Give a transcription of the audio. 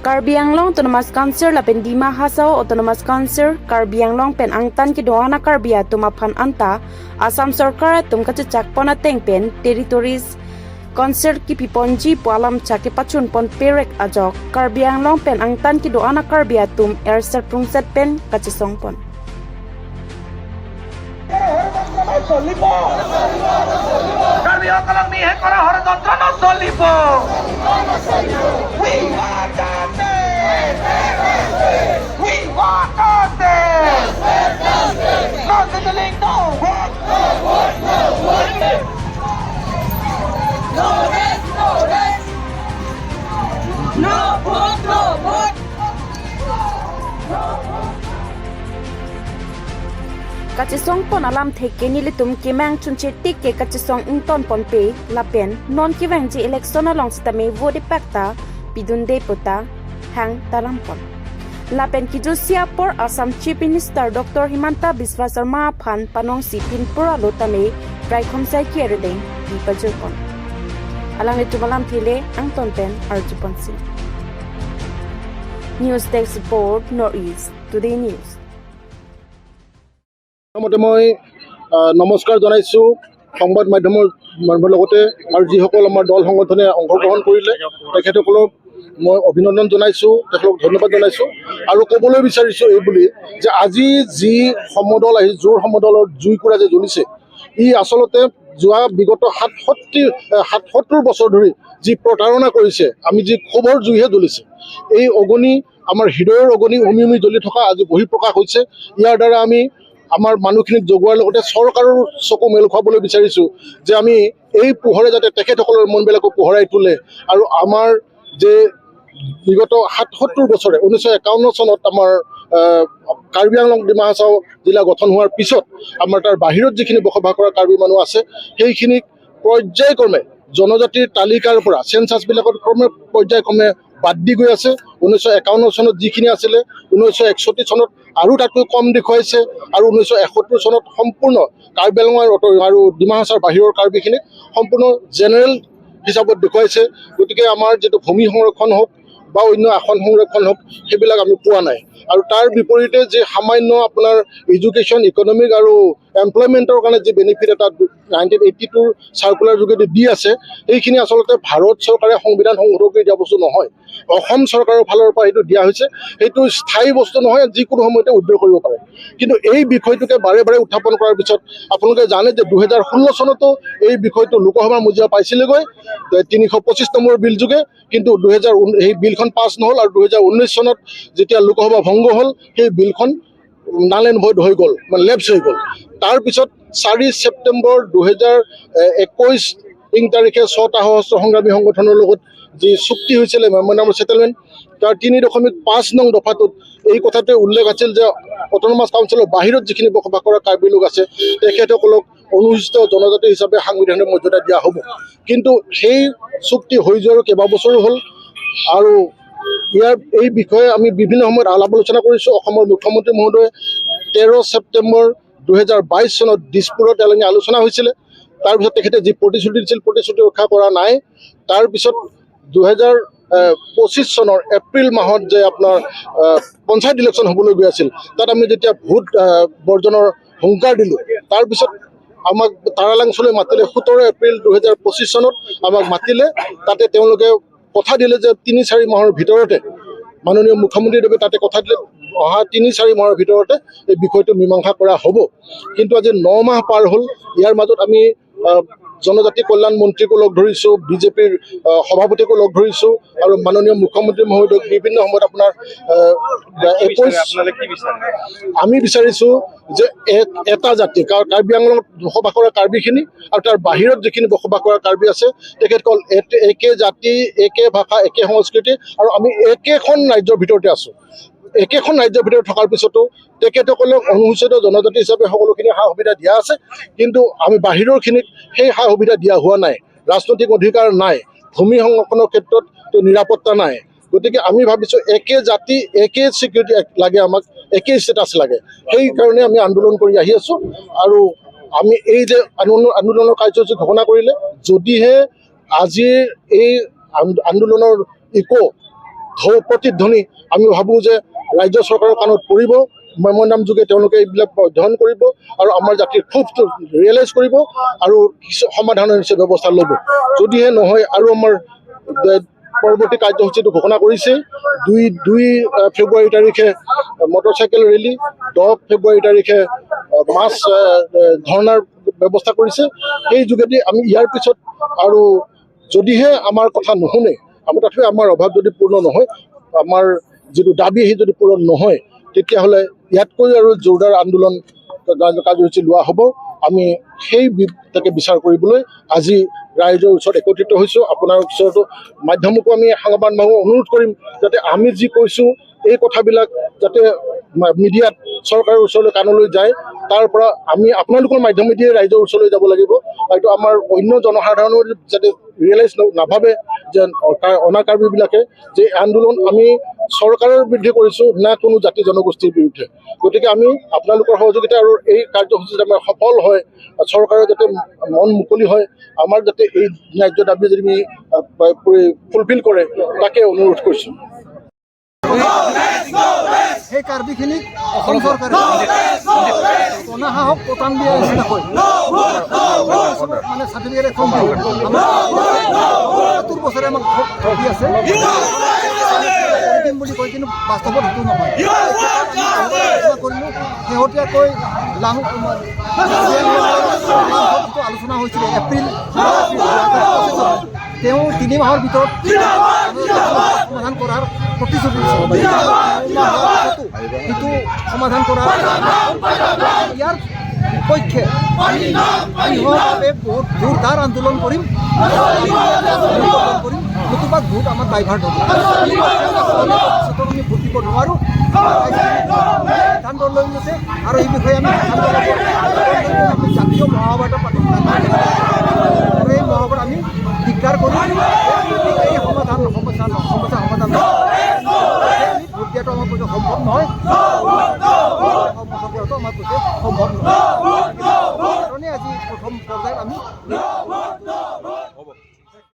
Karbi Anglong Autonomous Council lapen Dima Hasao Autonomous Council Karbi Anglong pen angtan ki doana Karbi atum aphan anta Assam Sarkar atum ka chak pona teng pen Territories Council ki piponji pualam chake pachun pon perek ajok Karbi Anglong pen angtan ki doana Karbi atum erser prungset pen kachisong pon. চলিব কাৰ্বিসকলক নিশেষ কৰা ষড়যন্ত্ৰ নচলিব। We want justice! We want justice! No settling, no vote! No rest, no rest. No vote, no vote. Kachisong pon alam theke nilitum kimang chunche tik ke kachisong ington pon pe lapen non kiwang ji election along sitame vote pakta pidunde pota hang talam pon lapen kijusia por Assam Chief Minister Dr. Himanta Biswa Sarma phan panong si pin pura lotame prai khomsai ki erdeng pi pajur pon alang le tumalam thele angton pen arjupon singh. News Desk Report, Northeast Today News. প্ৰথমতে মই নমস্কাৰ জনাইছোঁ সংবাদ মাধ্যমৰ মানুহৰ লগতে আৰু যিসকল আমাৰ দল সংগঠনে অংশগ্ৰহণ কৰিলে, তেখেতসকলক মই অভিনন্দন জনাইছোঁ, তেখেতসকলক ধন্যবাদ জনাইছোঁ। আৰু ক'বলৈ বিচাৰিছোঁ এই বুলি যে আজি যি সমদল আহি জোৰ সমদলৰ জুইকুৰা যে জ্বলিছে, ই আচলতে যোৱা বিগত 77 বছৰ ধৰি যি প্ৰতাৰণা কৰিছে, আমি যি ক্ষোভৰ জুইহে জ্বলিছে। এই অগনি আমাৰ হৃদয়ৰ অগনি উমি উমি জ্বলি থকা আজি বহিঃপ্ৰকাশ হৈছে। ইয়াৰ দ্বাৰা আমি আমাৰ মানুহখিনিক জগোৱাৰ লগতে চৰকাৰৰ চকু মেল খুৱাবলৈ বিচাৰিছোঁ যে আমি এই পোহৰে যাতে তেখেতসকলৰ মনবিলাকো পোহৰাই তোলে। আৰু আমাৰ যে বিগত 77 বছৰে 1951 চনত আমাৰ কাৰ্বি আংলং ডিমা হাছাও জিলা গঠন হোৱাৰ পিছত আমাৰ তাৰ বাহিৰত যিখিনি বসবাস কৰা কাৰ্বি মানুহ আছে, সেইখিনিক পৰ্যায়ক্ৰমে জনজাতিৰ তালিকাৰ পৰা চেঞ্চাছবিলাকত ক্ৰমে পৰ্যায়ক্ৰমে বাদ দি গৈ আছে। 1951 চনত যিখিনি আছিলে, 1961 চনত আৰু তাতকৈ কম দেখুৱাইছে আৰু 1971 চনত সম্পূৰ্ণ কাৰ্বি আংলং আৰু ডিমা হাছাওৰ বাহিৰৰ কাৰ্বিখিনিক সম্পূৰ্ণ জেনেৰেল হিচাপত দেখুৱাইছে। গতিকে আমাৰ যিটো ভূমি সংৰক্ষণ হওক বা অন্য আসন সংৰক্ষণ হওক, সেইবিলাক আমি পোৱা নাই। আৰু তাৰ বিপৰীতে যি সামান্য আপোনাৰ এডুকেশ্যন, ইকনমিক আৰু এমপ্লয়মেণ্টৰ কাৰণে যি বেনিফিট এটা 1982ৰ চাৰ্কুলাৰ যোগেদি দি আছে, সেইখিনি আচলতে ভাৰত চৰকাৰে সংবিধান সংশোধন কৰি দিয়া বস্তু নহয়, অসম চৰকাৰৰ ফালৰ পৰা সেইটো দিয়া হৈছে। সেইটো স্থায়ী বস্তু নহয়, যিকোনো সময়তে উইড্ৰ কৰিব পাৰে। কিন্তু এই বিষয়টোকে বাৰে বাৰে উত্থাপন কৰাৰ পিছত আপোনালোকে জানে যে 2016 চনতো এই বিষয়টো লোকসভাৰ মজিয়া পাইছিলেগৈ 325 নম্বৰ বিল যোগে। কিন্তু সেই বিলখন পাছ নহ'ল আৰু 2019 চনত যেতিয়া লোকসভা ভংগ হ'ল, সেই বিলখন নাল এণ্ড ভইড হৈ গ'ল, মানে লেপছ হৈ গ'ল। তাৰপিছত 4 ছেপ্টেম্বৰ 2021 ইং তাৰিখে ছটা সশস্ত্ৰ সংগ্ৰামী সংগঠনৰ লগত যি চুক্তি হৈছিলে, মেমৰেণ্ডাম অফ ছেটেলমেণ্ট, তাৰ 3.5 নং দফাটোত এই কথাটোৱে উল্লেখ আছিল যে অট'নমাছ কাউন্সিলৰ বাহিৰত যিখিনি বসবাস কৰা কাৰ্বি লোক আছে, তেখেতসকলক অনুসূচিত জনজাতি হিচাপে সাংবিধানিক মৰ্যাদা দিয়া হ'ব। কিন্তু সেই চুক্তি হৈ যোৱাৰো কেইবাবছৰো হ'ল আৰু ইয়াৰ এই বিষয়ে আমি বিভিন্ন সময়ত আলাপ আলোচনা কৰিছোঁ। অসমৰ মুখ্যমন্ত্ৰী মহোদয়ে 13 ছেপ্টেম্বৰ 2022 চনত দিছপুৰত এলানি আলোচনা হৈছিলে। তাৰপিছত তেখেতে যি প্ৰতিশ্ৰুতি দিছিল, প্ৰতিশ্ৰুতি ৰক্ষা কৰা নাই। তাৰপিছত 2025 চনৰ এপ্ৰিল মাহত যে আপোনাৰ পঞ্চায়ত ইলেকশ্যন হ'বলৈ গৈ আছিল, তাত আমি যেতিয়া ভোট বৰ্জনৰ হুংকাৰ দিলোঁ, তাৰপিছত আমাক তাৰালাংচলৈ মাতিলে। 17 এপ্ৰিল 2025 চনত আমাক মাতিলে। তাতে তেওঁলোকে কথা দিলে যে 3-4 মাহৰ ভিতৰতে, মাননীয় মুখ্যমন্ত্ৰীদেৱে তাতে কথা দিলে, অহা 3-4 মাহৰ ভিতৰতে এই বিষয়টো মীমাংসা কৰা হ'ব। কিন্তু আজি 9 মাহ পাৰ হ'ল। ইয়াৰ মাজত আমি জনজাতি কল্যাণ মন্ত্ৰীকো লগ ধৰিছোঁ, বিজেপিৰ সভাপতিকো লগ ধৰিছোঁ আৰু মাননীয় মুখ্যমন্ত্ৰী মহোদয়ক বিভিন্ন সময়ত আপোনাৰ 21 আমি বিচাৰিছোঁ যে এটা জাতি কাৰ্বি আংলঙত বসবাস কৰা কাৰ্বিখিনি আৰু তাৰ বাহিৰত যিখিনি বসবাস কৰা কাৰ্বি আছে, তেখেতসকল একে জাতি, একে ভাষা, একে সংস্কৃতি আৰু আমি একেখন ৰাজ্যৰ ভিতৰতে আছোঁ। একেখন ৰাজ্যৰ ভিতৰত থকাৰ পিছতো তেখেতসকলক অনুসূচিত জনজাতি হিচাপে সকলোখিনি সা সুবিধা দিয়া আছে, কিন্তু আমি বাহিৰৰখিনিক সেই সা সুবিধা দিয়া হোৱা নাই। ৰাজনৈতিক অধিকাৰ নাই, ভূমি সংৰক্ষণৰ ক্ষেত্ৰত নিৰাপত্তা নাই। গতিকে আমি ভাবিছোঁ একে জাতি, একে ছিকিউৰিটি লাগে আমাক, একে ষ্টেটাছ লাগে। সেইকাৰণে আমি আন্দোলন কৰি আহি আছোঁ। আৰু আমি এই যে আন্দোলনৰ কাৰ্যসূচী ঘোষণা কৰিলে, যদিহে আজিৰ এই আন্দোলনৰ ইকো ঢৌ প্ৰতিধ্বনি আমি ভাবোঁ যে ৰাজ্য চৰকাৰৰ কাণত পৰিব। মেম'ৰেণ্ডাম যোগে তেওঁলোকে এইবিলাক অধ্যয়ন কৰিব আৰু আমাৰ জাতিৰ ক্ষোভটো ৰিয়েলাইজ কৰিব আৰু কিছু সমাধানৰ নিশ্চয় ব্যৱস্থা ল'ব। যদিহে নহয়, আৰু আমাৰ পৰৱৰ্তী কাৰ্যসূচীটো ঘোষণা কৰিছে। 2 ফেব্ৰুৱাৰী তাৰিখে মটৰচাইকেল ৰেলী, 10 ফেব্ৰুৱাৰী তাৰিখে মাছ ধৰ্ণাৰ ব্যৱস্থা কৰিছে। সেই যোগেদি আমি ইয়াৰ পিছত আৰু যদিহে আমাৰ কথা নুশুনে, আমাৰ তথাপি আমাৰ অভাৱ যদি পূৰ্ণ নহয়, আমাৰ যিটো দাবী সেই যদি পূৰণ নহয়, তেতিয়াহ'লে ইয়াতকৈ আৰু জোৰদাৰ আন্দোলন কাৰ্যসূচী লোৱা হ'ব। আমি সেই তাকে বিচাৰ কৰিবলৈ আজি ৰাইজৰ ওচৰত একত্ৰিত হৈছোঁ। আপোনাৰ ওচৰতো মাধ্যমকো আমি সংবাদ মাধ্যমক অনুৰোধ কৰিম যাতে আমি যি কৈছোঁ এই কথাবিলাক যাতে মিডিয়াত চৰকাৰৰ ওচৰলৈ কাণলৈ যায়। তাৰ পৰা আমি আপোনালোকৰ মাধ্যমেদিয়ে ৰাইজৰ ওচৰলৈ যাব লাগিব। হয়তো আমাৰ অন্য জনসাধাৰণেও যাতে ৰিয়েলাইজ নাভাবে যে অনা কাৰ্বিবিলাকে যে এই আন্দোলন আমি চৰকাৰৰ বিৰুদ্ধে কৰিছোঁ না কোনো জাতি জনগোষ্ঠীৰ বিৰুদ্ধে। গতিকে আমি আপোনালোকৰ সহযোগিতা আৰু এই কাৰ্যসূচী যাতে আমাৰ সফল হয়, চৰকাৰৰ যাতে মন মুকলি হয়, আমাৰ যাতে এই ন্যায্য দাবী যদি আমি ফুলফিল কৰে, তাকে অনুৰোধ কৰিছোঁ। সেই কাৰ্বিখিনিক অসম চৰকাৰে অনাসাহক পতান দিয়া নিচিনাকৈ মানে চাৰ্টিফিকেট এখন দি আমাক 75 বছৰে আমাক ঠগি আছে। কৰি দিম বুলি কয়, কিন্তু বাস্তৱত সেইটো নহয়। আলোচনা কৰিলোঁ শেহতীয়াকৈ লাং যিটো আলোচনা হৈছিলে এপ্ৰিল 2025ত, তেওঁ 3 মাহৰ ভিতৰত সমাধান কৰাৰ প্ৰতিশ্ৰুতি দিছিল। 3 মাহ হোৱাৰ পিছতো সেইটো সমাধান কৰাৰ ইয়াৰ বিপক্ষে আমি দৃঢ়ভাৱে বহুত জোৰদাৰ আন্দোলন কৰিম, আন্দোলন কৰিম, নতুবা ভোট আমাৰ ডাইভাৰ্ট হ'ব। পিছতো আমি ভোট দিব নোৱাৰোঁ। সিদ্ধান্ত লৈ লৈছে আৰু এই বিষয়ে আমি সিদ্ধান্ত ল'ব। আমি জাতীয় মহাসভা এটা পাতিম আৰু এই মহাসভাত আমি ডিক্লেয়াৰ কৰিম এই সমাধান সমস্যা সমস্যা সমাধান আমি ভোট দিয়াটো আমাৰ পক্ষে সম্ভৱ নহয়, সমৰ্থন কৰাটো আমাৰ পক্ষে সম্ভৱ নহয়। কাৰণে আজি প্ৰথম পৰ্যায়ত আমি